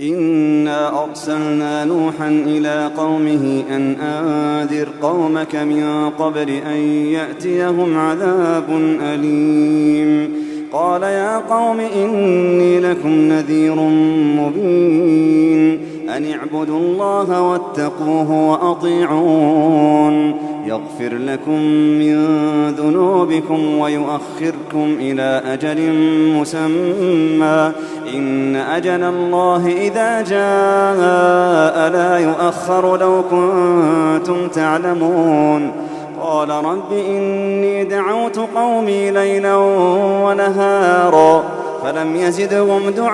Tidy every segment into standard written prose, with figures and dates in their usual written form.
إنا أرسلنا نوحا إلى قومه أن أنذر قومك من قبل أن يأتيهم عذاب أليم. قال يا قوم إني لكم نذير مبين أن اعبدوا الله واتقوه وأطيعون يغفر لكم من ذنوبكم ويؤخركم إلى أجل مسمى إن أجل الله إذا جاء لا يؤخر لو كنتم تعلمون. قال رب إني دعوت قومي ليلا ونهارا فلم يزدهم دعائي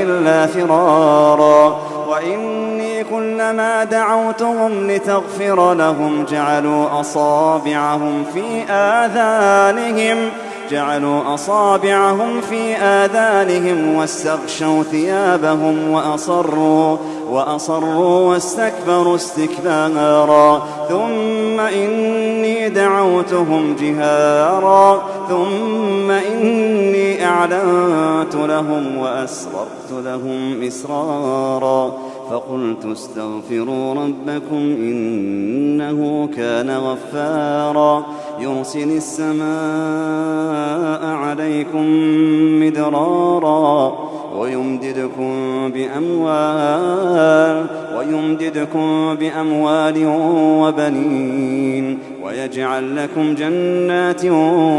إلا فرارا وإني كلما دعوتهم لتغفر لهم جعلوا أصابعهم في آذانهم واستغشوا ثيابهم وأصروا واستكبروا استكبارا. ثم إني دعوتهم جهارا ثم إني أعلنت لهم وأسررت لهم إسرارا فقلت استغفروا ربكم إنه كان غفارا يرسل السماء عليكم مدرارا ويمددكم بأموال وبنين ويجعل لكم جنات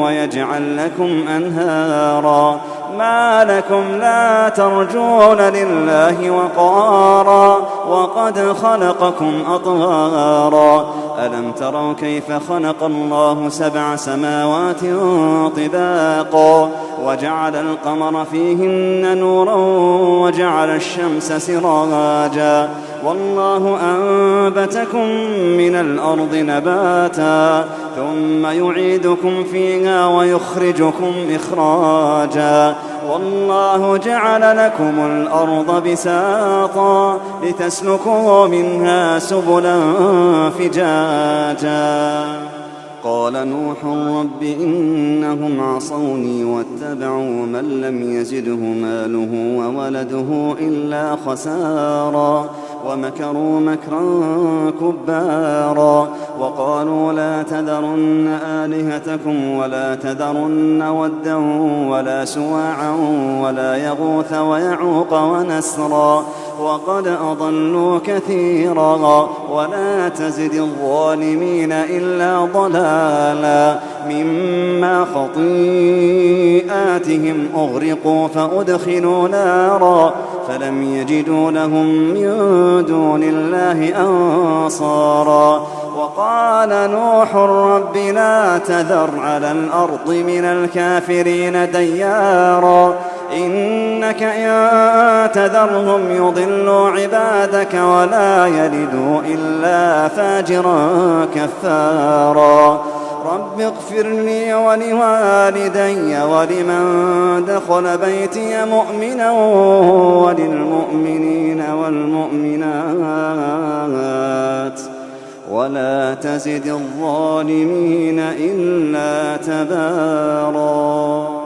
ويجعل لكم أنهارا. ما لكم لا ترجون لله وقارا وقد خلقكم أطوارا. ألم تروا كيف خلق الله 7 سماوات طباقا وجعل القمر فيهن نورا وجعل الشمس سراجا. والله أنبتكم من الأرض نباتا ثم يعيدكم فيها ويخرجكم إخراجا. والله جعل لكم الأرض بساطا لتسلكوا منها سبلا فجاجا. قال نوح رب إنهم عصوني واتبعوا من لم يزده ماله وولده إلا خسارا ومكروا مكرا كبارا وقالوا لا تذرن آلهتكم ولا تذرن ودا ولا سواعا ولا يغوث ويعوق ونسرا وقد أضلوا كثيرا ولا تزد الظالمين إلا ضلالا. مما خطيئاتهم أغرقوا فأدخلوا نارا فلم يجدوا لهم من دون الله أنصارا. وقال نوح رب لا تذر على الأرض من الكافرين ديارا إنك إن تذرهم يضلوا عبادك ولا يلدوا إلا فاجرا كفارا. رب اغفر لي ولوالدي ولمن دخل بيتي مؤمنا وللمؤمنين والمؤمنات ولا تزد الظالمين إلا تبارا.